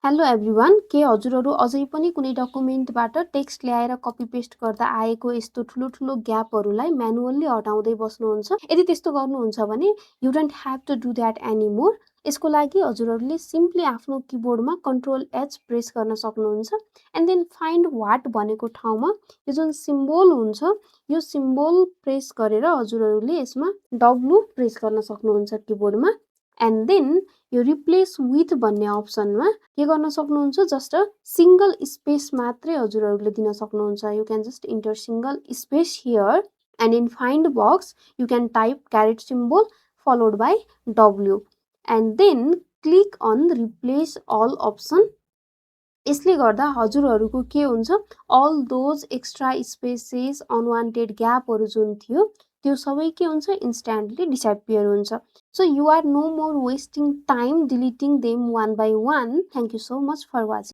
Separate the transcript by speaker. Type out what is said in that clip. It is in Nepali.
Speaker 1: हेलो एभ्रिवान, के हजुरहरू अझै पनि कुनै डकुमेन्टबाट टेक्स्ट ल्याएर कपी पेस्ट गर्दा आएको यस्तो ठुलो ठुलो ग्यापहरूलाई म्यानुअल्ली हटाउँदै बस्नुहुन्छ? यदि त्यस्तो गर्नुहुन्छ भने you don't have to do that anymore. यसको लागि हजुरहरूले सिम्पली आफ्नो किबोर्डमा कन्ट्रोल एच प्रेस गर्न सक्नुहुन्छ एन्ड देन फाइन्ड वाट भनेको ठाउँमा यो जुन सिम्बोल हुन्छ यो सिम्बोल प्रेस गरेर हजुरहरूले यसमा डब्लु प्रेस गर्न सक्नुहुन्छ किबोर्डमा एन्ड देन यो रिप्लेस विथ भन्ने अप्सनमा के गर्न सक्नुहुन्छ, जस्ट अ सिंगल स्पेस मात्रै हजुरहरूले दिन सक्नुहुन्छ। You can just enter single space here and in find box you can type caret symbol followed by W and then click on replace all option. यसले गर्दा हजुरहरूको के हुन्छ, all those extra spaces unwanted ग्यापहरू जुन थियो त्यो सबै के हुन्छ, इन्स्ट्यान्टली डिसएपियर हुन्छ। So you are no more wasting time deleting them one by one. Thank you so much for watching.